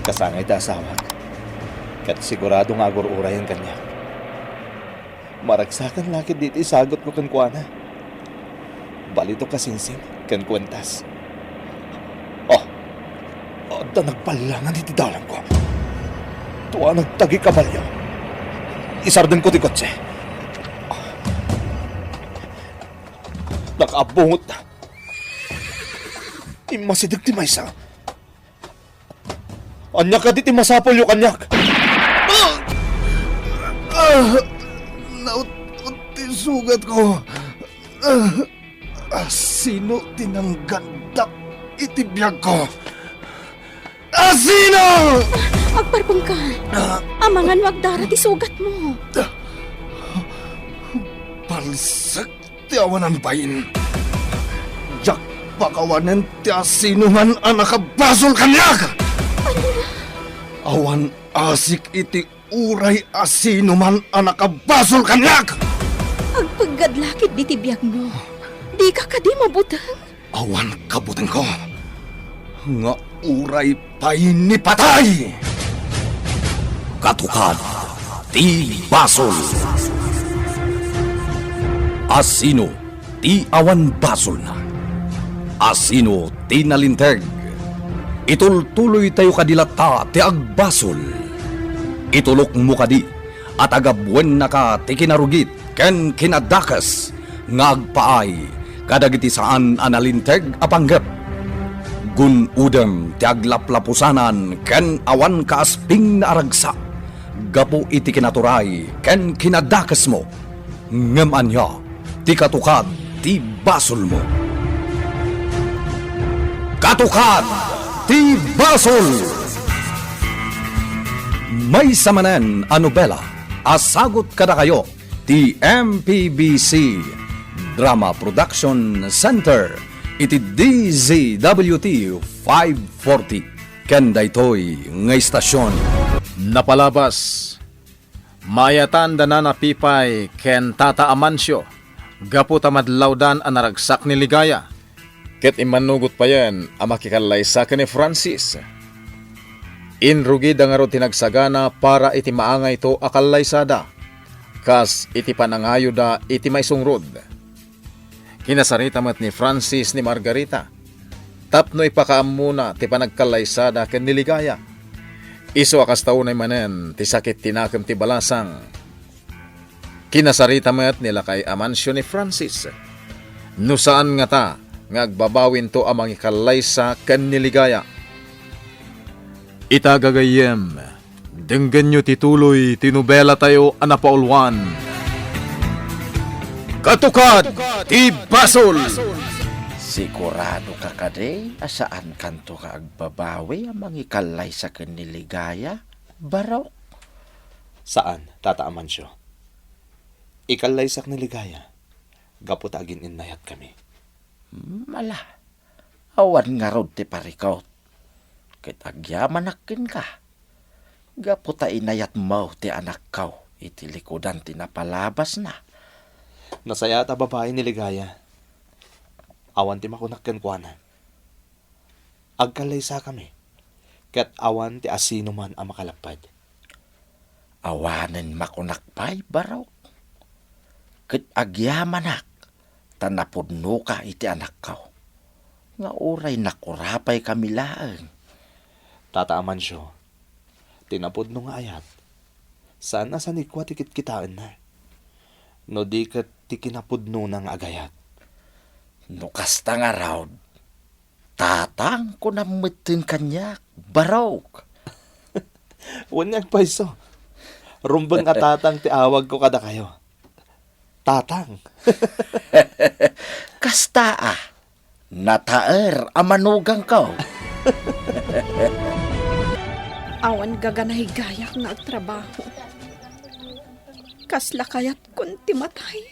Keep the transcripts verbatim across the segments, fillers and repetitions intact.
Kasangay ti asawak, ket sigurado nga agur-urayen kaniak. Maragsakan la ketdi ti isagutko kenkuana. Balitok a singsing ken kuentas. Oh, adda nagballangan iti dalangko. Tua nagtagi kabalio. Isardenko ti kotse. Nakaabungot. Immasideg ti maysa. Ania kadi ti masapulyo kaniak? Ah! Ah! Naut-ot ti sugatko. Ah! Asino ti nanggandak iti biagko? Asino? Agparpengka. Ah! Amangan no agdara ti sugatmo. Palsek ti awanan bain. Diak pakawanen ti asinoman a nakabasol kaniak. Awan asik iti uray asinoman a nakabasol kaniak. Agpeggad la ketdi ti biagmo. Dika kadi mabuteng? Awan kabutengko nga uray pay ni patay. Katukad ti basol. Asino ti awan basolna? Asino ti nalinteg? Itultuloytayo kadi latta ti agbasol. Itulokmo kadi a tagabuennaka ti kinarugit ken kinadakes nga agpaay kadagiti saan a nalinteg a panggep. Gun-odem ti aglaplapusanan ken awan kaaspingna a ragsak gapu iti kinaturay ken kinadakesmo. Ngem ania ti katukad ti basolmo? Katukad ti basol! Maysa manen a nobela a sagut kadakayo ti M P B C Drama Production Center iti D Z W T five forty ken daytoy nga istasyon. Napalabas, maayatan da Nana Pipay ken Tata Amancio gapu ta madlawdan a naragsak ni Ligaya. Ket immanugot payen a makikallaysa ken ni Francis. Inrugida ngarud ti nagsagana para iti maangayto a kallaysada, kas iti panangayoda iti maisungrod. Kinasarita met ni Francis ni Margarita tapno ipakaammona ti panagkallaysada ken ni Ligaya. Isu a kasta unay manen ti sakit ti nakem ti balasang. Kinasarita met ni Lakay Amancio ni Francis. No saan ngata nga agbabawinto a mangikallaysa ken ni Ligaya. Ita gagayyem, denggenyo ti tuloy ti nobelatayo a napauluan, Katukad ti Basol! Sigurado ka kadi a saan kanto nga agbabawi a mangikallaysa ken ni Ligaya, Barok? Saan, Tata Amancio. Ikallaysak ni Ligaya gapu ta agin-innayatkami. Hmm, ala, awan ngarud ti parikut. Ket agyamanak kenka, gapu ta inayatmo ti anakko iti likudan ti napalabasna. Nasayaat a babai ni Ligaya. Awan ti makunak kenkuana. Agkallaysakami, ket awan ti asinoman a makalapped. Awanen makunak pay, Barok. Ket agyamanak ta napudnoka iti anakko, nga uray nakurapaykami laeng. Tata Amancio, ti napudno nga ayat, saan a sanikua ti kitkitaenna, no di ket ti kinapudnona nga agayat. No kasta ngarud, Tatang, kunam metten kaniak, Barok. Wen nga agpayso. Rumbeng a Tatang ti awagko kadakayo. Tatang. Kasta a, nataer a manugangko. Awan gaganahi gayak nga agtrabaho. Kasla kayatkon ti matay.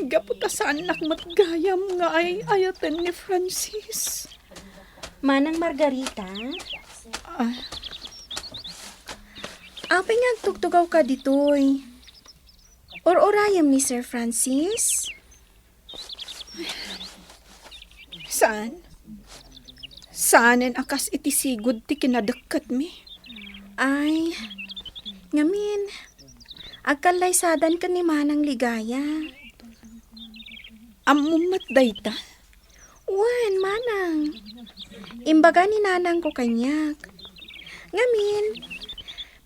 Gapu ta saannak met gayam nga ay-ayaten ni Francis. Manang Margarita? Ah. Apay nga agtugtugawka ditoy? Ur-urayem ni Sir Francis? Saan? Saanen a kas iti sigud ti kinadekketmi. Ay, ngamin, agkallaysadan ken ni Manang Ligaya. Ammom met dayta? Wen, Manang. Imbaga ni Nanangko kaniak. Ngamin,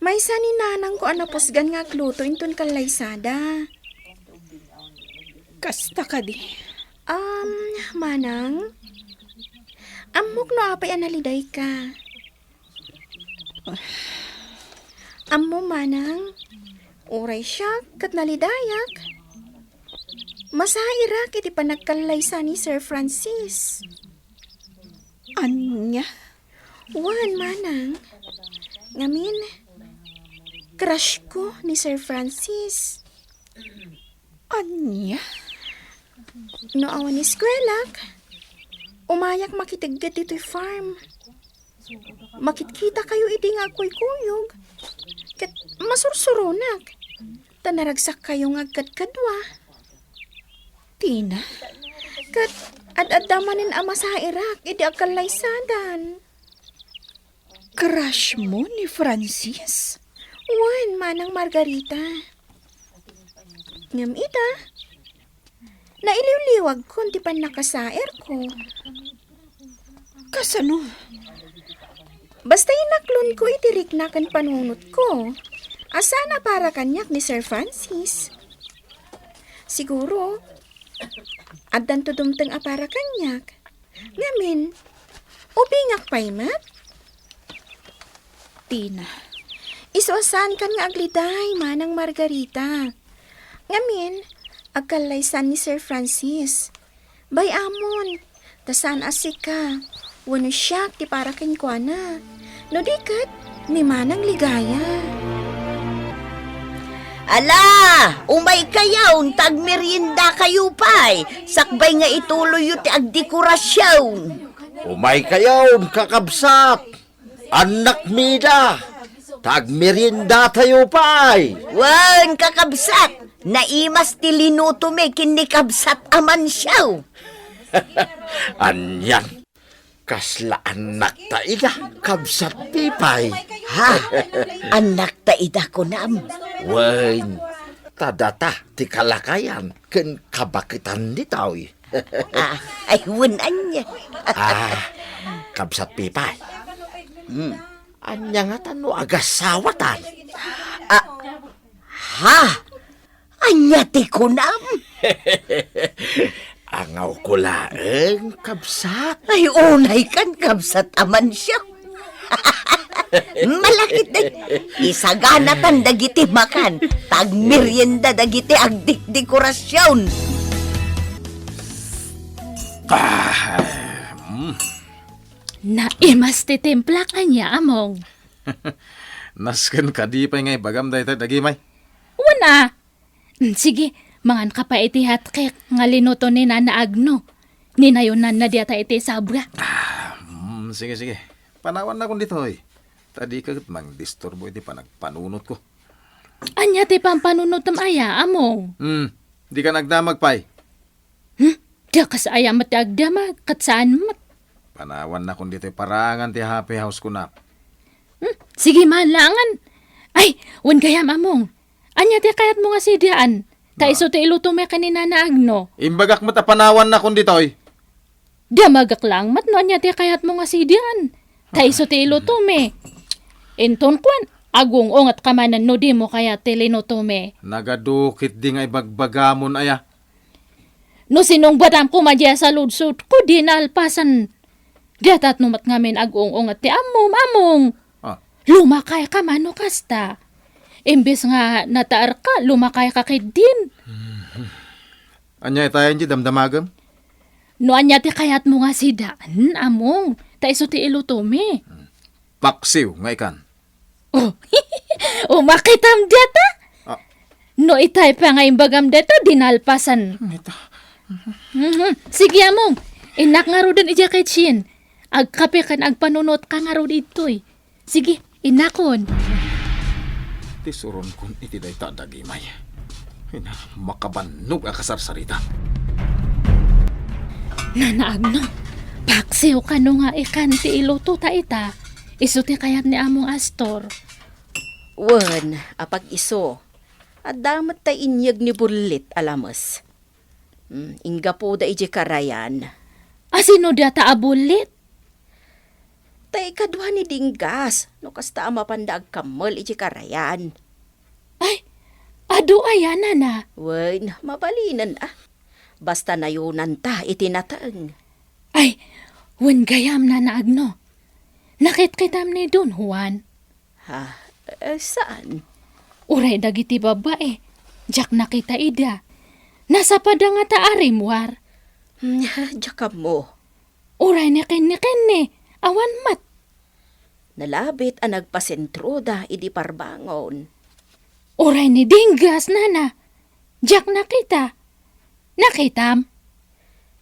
maysa ni Nanangko a napusgan nga agluto inton kallaysada. Kasta kadi? Um, Manang, ammok no apay a nalidayka. Ammom, Manang, uray siak ket nalidayak. Masairak iti panagkallaysa ni Sir Francis. Ania? Wen, Manang. Ngamin, crush ko ni Sir Francis. Ania? No awan eskuelak, umayak makitegget ditoy farm. Makitkitakayo idi nga agkuykuyog, ket masursuronak, ta naragsakkayo nga agkadkadua. Tina? Ket ad-adda manen a masairak idi agkallaysadan. Crush mo ni Francis? Wen, Manang Margarita. Ngem ita, nailiwliwagkon ti pannakasairko. Kasano? Basta inaklonko iti rikna ken panunotko a saan a para kaniak ni Sir Francis. Siguro, addanto dumteng a para kaniak. Ngamin, ubingak pay met? Tina, isu a saankan nga agliday, Manang Margarita. Ngamin, agkallaysan ni Sir Francis. Bay-amon, ta saan a sika, wenno siak ti para kenkuana. No di ket, ni Manang Ligaya. Ala, umaykayon, ta agmeriendakayo pay, sakbay nga ituloyyo ti agdekorasion. Umaykayon, kakabsat! Annakmida, ta agmeriendatayo pay. Wen, kakabsat, naimas ti linutomi ken ni kabsat Amancio. Anian, kasla annakta ida, kabsat Pipay? Ha? Annakta ida, kunam? Wen, ta data ti kalakayan ken kabaketan ditoy. Ah, ay, wen, ania? Ah, kabsat Pipay. Hmm. Ania ngata no agasawatan? Ah, ha? Ania ti kunam? Angawko laeng, kabsat. Ay, unaykan, kabsat Amancio. Malakit, eh. Isaganatan dagiti makan, ta agmerienda dagiti agdikdekorasion. Ah, mm. Naimas ti timplak, ania, Among? Nasken kadi pay nga ibagam dayta, Dagimay? Wen a. Mm, sige, mangan ka pa iti hotcake nga linuto ni Nana Agno. Ninayonanna dayta iti sabra. Ah, mm, sige, sige. Panawannakon ditoy. Ta dika ket mangdisturbo iti panagpanunotko. Ania ti pampanunotem aya, Among? Hmm, dika agdamag pay. Hmm? Daka sa aya met ti agdamag, ket saan met. Panawannakon ditoy parangan ti happy house ko, nak. Hmm? Sige man laengen. Ay, wen gayam, Among. Ania ti kayatmo nga sidian? Ta isu ti ilutom ken ni Nana Agno. Imbagak met a panawannakon ditoy. Damagak laeng met no ania ti kayatmo nga sidian. Ta isu ti ilutom. Inton kuan, agung-ungetka manen no dimo kayat ti linutom. Nagadu ketdi nga ibagbagamon aya. No sinungbatam koma diay saludsodko, di nalpasen. Dayta no met ngamin agung-unget ti ammom, Among. Ah. Lumakayka man no kasta. Imbes nga nataerka, lumakayka ketdin. Ania itayen ti damdamagem? No ania ti kayatmo nga sidian, Among, ta isu ti ilutom. Paksiw nga ikan. Oh, umakitam dayta? Ah. No itay pa nga imbagam dayta, di nalpasen. Ita. Mhm. Sige, Among. Innak ngaruden idiay kitchen. Agkape ken agpanunotka ngarud ditoy. Sige, innakon. Ti suronkon iti dayta, Dagimay. Ay na, makabannog a kasarsarita. Nana Agno, Paksiw kano nga ikan ti iluto ta ita, isu ti kayat ni Among Astor. Wen, apag-isu, adda met tay inyeg ni Bullit a lames. Hmm, inggapuda idiay karayan. Asino dayta a Bullit? Tay kadua ni Dinggas, no kasta a mapanda agkammel idiay karayan. Ay, adu aya, nana? Wen, mabalinen a. Basta nayonanta iti nateng. Ay, wen gayam, nana Agno. Nakitkitam ni Don Juan. Ha? Eh, saan? Uray dagiti babbai, diak nakita ida. Nasapada ngata a rimmuar. Hmm, diak ammo. Uray ni Kenny-Kenny, awan met. Nalabit a nagpasentroda idi parbangon. Uray ni Dinggas, nana. Diak nakita. Nakitam?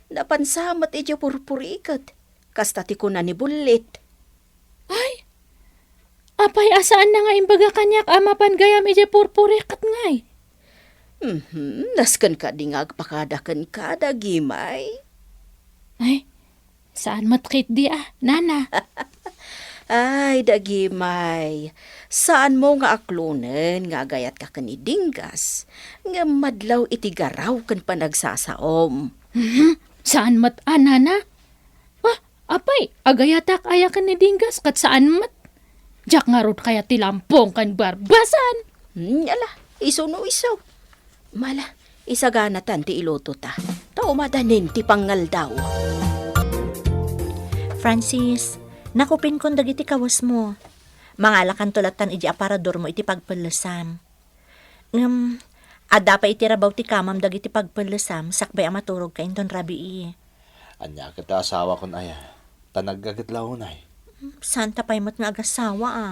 Napansa met idiay purpuriket. Kasta ti kuna ni Bullit. Ay, apay a saanna nga imbaga kaniak a mapan gayam idiay purpuriket ngay? Mhm, nasken kadi nga agpakada kenka, Dagimay? Ay, saan met ketdi a, nana? Ay, Dagimay, saanmo nga aklonen nga agayatka ken ni Dinggas, ngem madlaw iti garaw ken panagsasaom. Mhm, saan met a, nana? Ah, apay, agayatak aya ken ni Dinggas ket saan met? Diak ngarud kayat ti lampong ken barbasan. Hmm, ala, isu no isu. Mala, isaganatan ti ilutota. Ta umadanin ti pangngaldaw. Francis, nakupinkon dagiti kawesmo. Mangalakanto lattan idiay aparadormo iti pagpellesam. Ngem, adda pay iti rabaw ti kamam dagiti pagpellesam sakbay a maturogka inton rabii. Ania ket ti asawakon aya? Ta naggaget la unay. Saanta pay met nga agasawa a.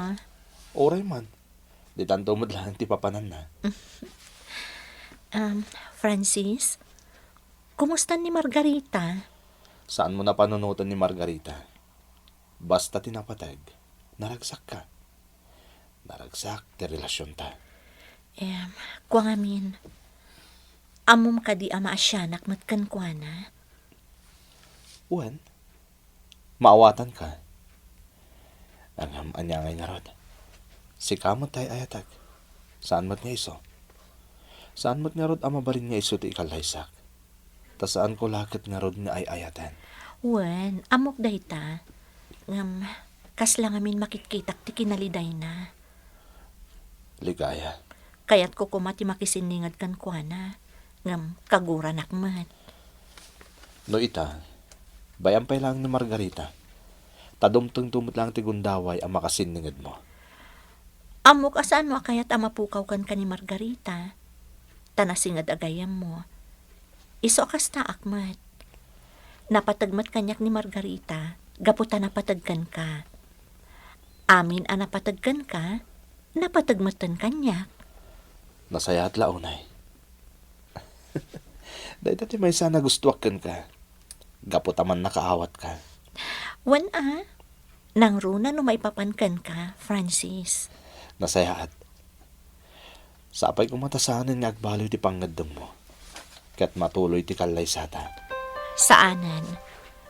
Uray man. Ditanto met laeng ti papananna. Um, Francis, kumusta ni Margarita? Saanmo napanunoten ni Margarita? Basta ti napateg, naragsakka. Naragsak ti relasionta. Em, kua ngamin, ammom kadi a maasianak met kenkuana? Wen, maawatanka. Ngem ania ngay ngarud? Sika met ti ay-ayatek. Saan met nga isu? Saan met ngarud a mabalin nga isu ti ikallaysak? Ta saanko la ket ngarud nga ay-ayaten. Wen, ammok dayta. Ngem, kasla ngamin makitkitak ti kinalidayna. Ligaya. Kayatko koma ti makisinninged kenkuana, ngem kaguranak met. No ita, bay-am pay laeng ni Margarita. Ta dumtengto met laeng ti gundaway a makasinningedmo. Ammok a saanmo a kayat a mapukaw kenka ni Margarita. Ta nasinged a gayyemmo. Isu a kastaak met. Napateg met kaniak ni Margarita gapu ta napateg kenka. Amin a napateg kenka, napateg metten kaniak. Nasayaat la unay. Dayta ti maysa a nagustuak kenka. Gapu ta mannakaawatka. Wen a, nangruna no maipapan kenka, Francis. Nasayaat. Sapay koma ta saanen nga agbaliw ti pangngeddengmo. Ket matuloy ti kallaysata. Saanen.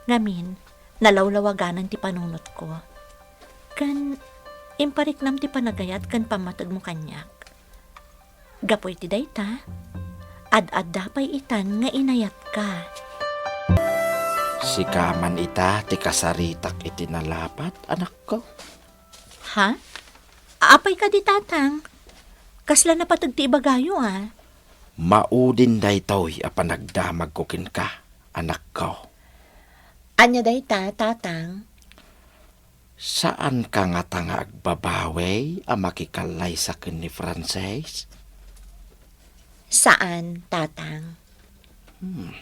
Ngamin, nalawlawaganan ti panunotko. Ken impariknam ti panagayat ken pammategmo kaniak. Gapu iti dayta, ad-adda pay itan nga inayatka. Sika man ita ti kasaritak iti nalapat, anakko. Ha? Apay kadi, Tatang? Kasla napateg ti ibagayo a? Maudin daytoy a panagdamagko kenka, anakko. Ania dayta, Tatang? Saanka ngata nga agbabawi a makikallaysa ken ni Frances? Saan, Tatang. Hmm.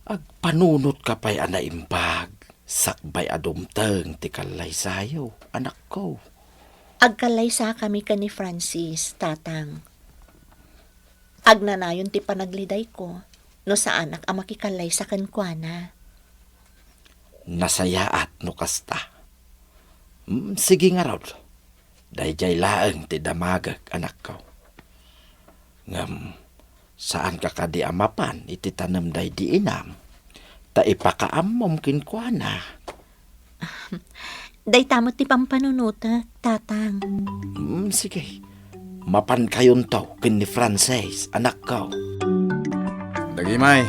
Agpanunotka pay a naimbag, sakbay a dumteng ti kallaysayo, anakko. Agkallaysakami ken ni Francis, Tatang. Agnanayon ti panaglidayko no saanak a makikallaysa kenkuana. Nasayaat no kasta. Mm, sige ngarud. Daydiay laeng ti damagek, anakko. Ngem, saanka kadi a mapan iti tanem daydi inam? Ta ipakaammom kenkuana. Dayta met ti pampanunotek, Tatang. Mm, sige. Mapankayonto ken ni Francis, anakko. Dagimay,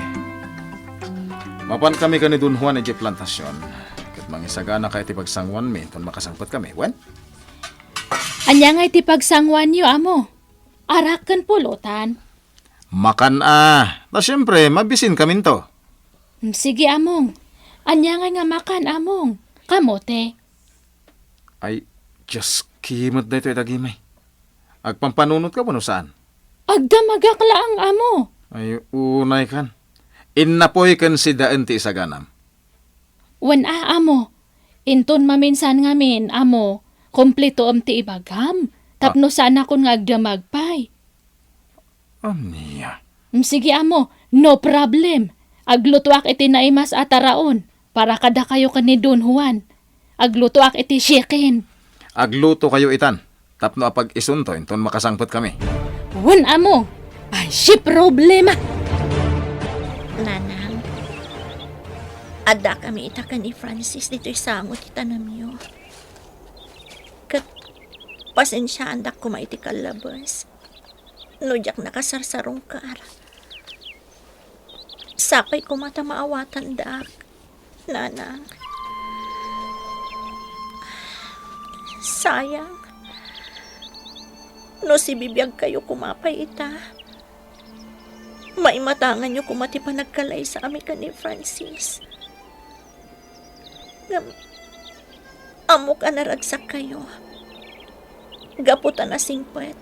mapankami ken ni Don Juan idiay plantasion, ket mangisaganakayo ti pagsanguanmi inton makasangpetkami. Wen? Ania ngay ti pagsanguanyo, Amo? Arak ken pulutan? Makan a. Ta siempre, mabisinkaminto. Mm, sige, Among. Ania ngay nga makan, Among? Kamote? Ay, Dioski met daytoy, Dagimay. Agpampanunotka wenno saan? Agdamagak laeng, Amo. Ay, unay kan. Innapoy ken sidaen ti isaganam. Wen a, Amo. Inton maminsan ngamin, Amo, kumpletoem ti ibagam. Tapno Ah. saanakon nga agdamag pay. Ania? Mm, sige, Amo. No problem. Aglutoak iti naimas a taraon para kadakayo ken ni Don Juan. Aglutoak iti chicken. Aglutokayo itan, tapno apag-isunto inton makasangpetkami. Wen, Amo. Ay, si problema. Nanang, addakami ita ken ni Francis ditoy sango ti tanamyo. Ket pasensiaandak koma iti kallabes no diak nakasarsarungkar. Sapay koma ta maawatandak, Nanang. Sayang. No sibibiagkayo koma pay ita, maimatanganyo koma ti panagkalaysami ken ni Francis. Ngem, ammok a naragsakkayo. Gapu ta nasingpet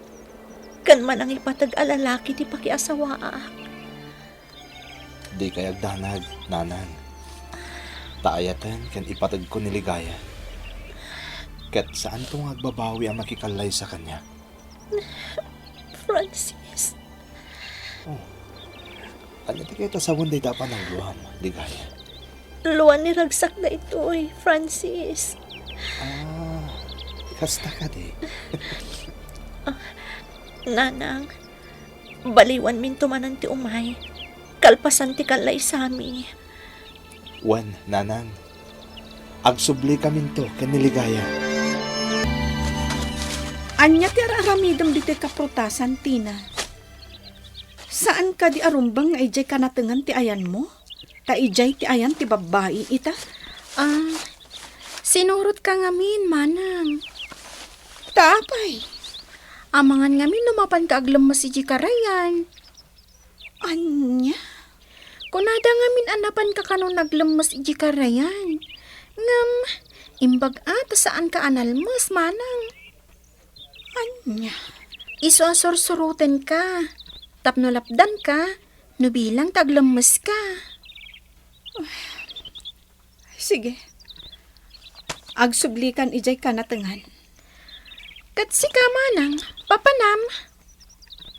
ken manangipateg a lalaki ti pakiasawaak. Dikay agdanag, Nanang. Ta ayaten ken ipategko ni Ligaya. Ket saanto nga agbabawi a makikallaysa kaniak. Francis. Oh. Ania ti kayat a sawen dayta a panagluam, Ligaya? Luan ni ragsak daytoy, Francis. Ah, kasta kadi? Ah, Nanang, baliwanminto manen ti umay, kalpasan ti kallaysami. Wen, Nanang, agsubli kaminto ken ni Ligaya. Ania ti ar-aramidem ditoy kaprutasan, Tina? Saan kadi a rumbeng nga idiay kanatengan ti ayanmo? Ta idiay ti ayan ti babbai ita? Ah, sinurotka ngamin, Manang. Ta apay? Amangan ngamin no mapanka aglemmes idiay karayan. Ania? Kunada ngamin a napanka kanon aglemmes idiay karayan. Ngem, imbag a ta saanka a nalmes, Manang. Ania? Isu a sursurotenka, tapno lapdanka, no bilang ta aglemmeska. Sige. Agsublikan idiay kanatengan. Ket sika, Manang, papanam?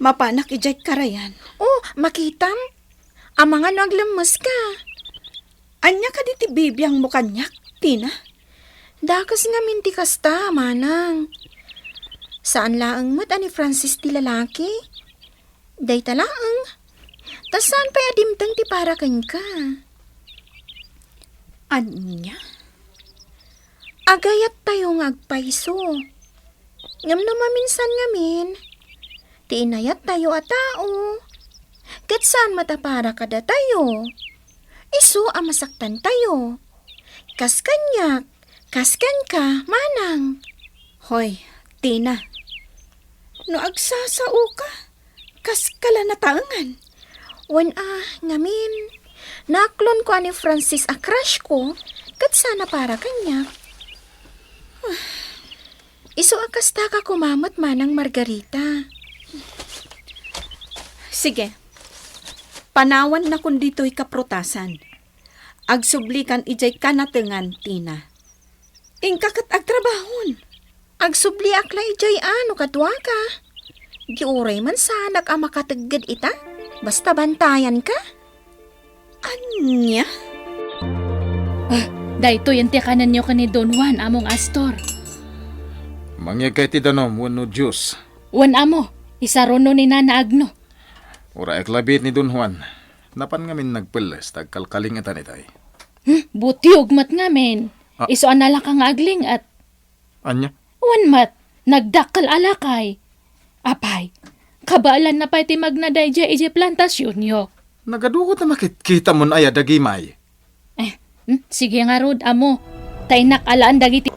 Mapanak idiay karayan. Oh, makitam? Amangan no aglemmeska. Ania kadi ti bibiangmo kaniak, Tina? Dakes ngamin ti kasta, Manang. Saan laeng met a ni Francis ti lalaki? Dayta laeng. Ta saan pay a dimteng ti para kenka. Ania? Agayattayo nga agpayso. Ngem no maminsan ngamin, ti inayattayo a tao, ket saan met a para kadatayo. Isu a masaktantayo. Kas kaniak, kas kenka, Manang. Hoy, Tina. No agsasaoka, kaska la nataengan. Wen a, ngamin, naaklonko a ni Francis a crush ko, ket saan a para kaniak. Isu a kastaka koma met, Manang Margarita. Sige. Panawannakon ditoy kaprutasan. Agsublikan idiay kanatengan, Tina. Inka ket agtrabahon. Agsubliak la idiay a no kaduaka. Di uray man saanak a makategged ita, basta bantayanka. Ania? Ah, daytoyen ti kanenyo ken ni Don Juan, Among Astor. Mangyegka iti danum wenno juice? Wen, Amo, isaruno ni Nana Agno. Uraek labi ni Don Juan. Napan ngamin nagpelles ta agkalkalingetan itay. Hmm, butiog met ngamin. Ah. Isu a nalaka nga aglinget. Ania? Wen met, nagdakkel a lakay. Apay, kabaelanna pay ti magna daydiay idiay plantasionyo. Nagadugot a makitkitamon aya dagimay. Eh, hmm, sige ngarud, ammo. Ta innak alaan dagiti.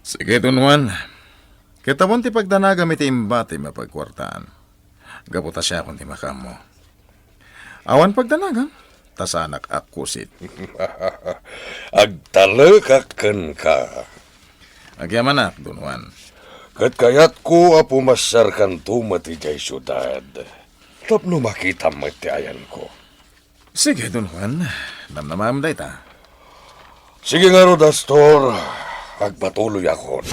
Sige, Don Juan. Ket awan ti pagdanagam iti imbatim a pagkuartaan. Gapu ta siakon ti makaammo. Awan pagdanagam, ta saanak a kusit. Agtalekak kenka. Agyamanak, Don Juan. Ket kayatko a pumasiarkanto met idiay siudad tapno makitam met ti ayanko. Sige, Don Juan. Namnamaem dayta. Sige ngarud, Astor, agpatuloyakon.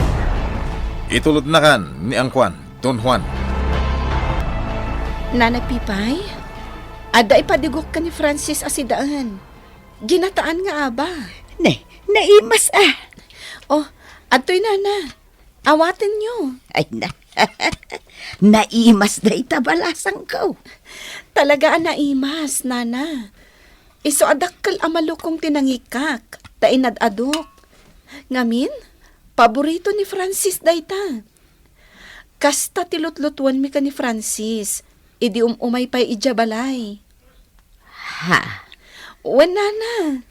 Itulodnakan ni Angkuan, Don Juan. Nana Pipay, adda ipadigok ken ni Francis a sidaen. Ginataan nga aba. Ne, naimas a. Oh, adtoy, Nana. Awatenyo. Ay, na. Naimas dayta balasangko. Talaga a naimas, Nana. Isu a dakkel a malukong ti nangikak, ta inad-adok. Ngamin, paborito ni Francis dayta. Kasta ti lutlutuenmi ken ni Francis, idi um-umay pay idiay balay. Ha? Wen, Nana.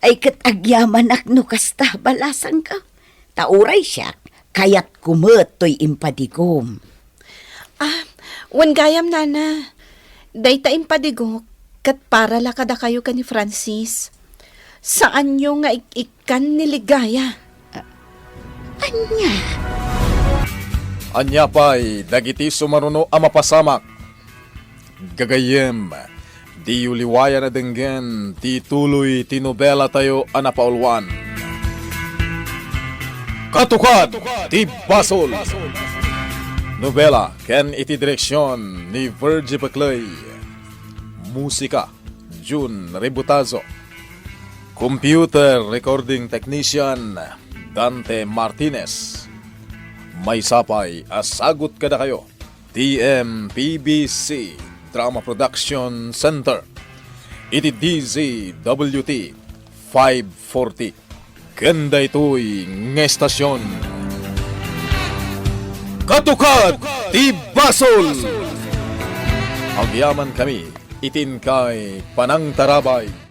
Ay, ket agyamanak no kasta, balasangko. Ta uray siak, kayatko met toy impadigom. Ah, wen gayam, Nana. Dayta impadigok, ket para la kadakayo ken ni Francis. Saanyo nga ik-ikkan ni ligaya. Ania? Ania pay dagiti sumaruno a mapasamak? Gagayyem, diyo liwayan a denggen ti tuloy ti nobelatayo a napauluan. Katukad ti Basol! Nobela ken iti direksion ni Virgie Pecley. Musika, Jun Rebutazo. Computer recording technician, Dante Martinez. Maysa pay a sagut kadakayo, T M P B C Drama Production Center, iti D Z W T five forty. Ken daytoy nga estasion, Katukad ti Basol! Agyamankami iti inkay panangtarabay.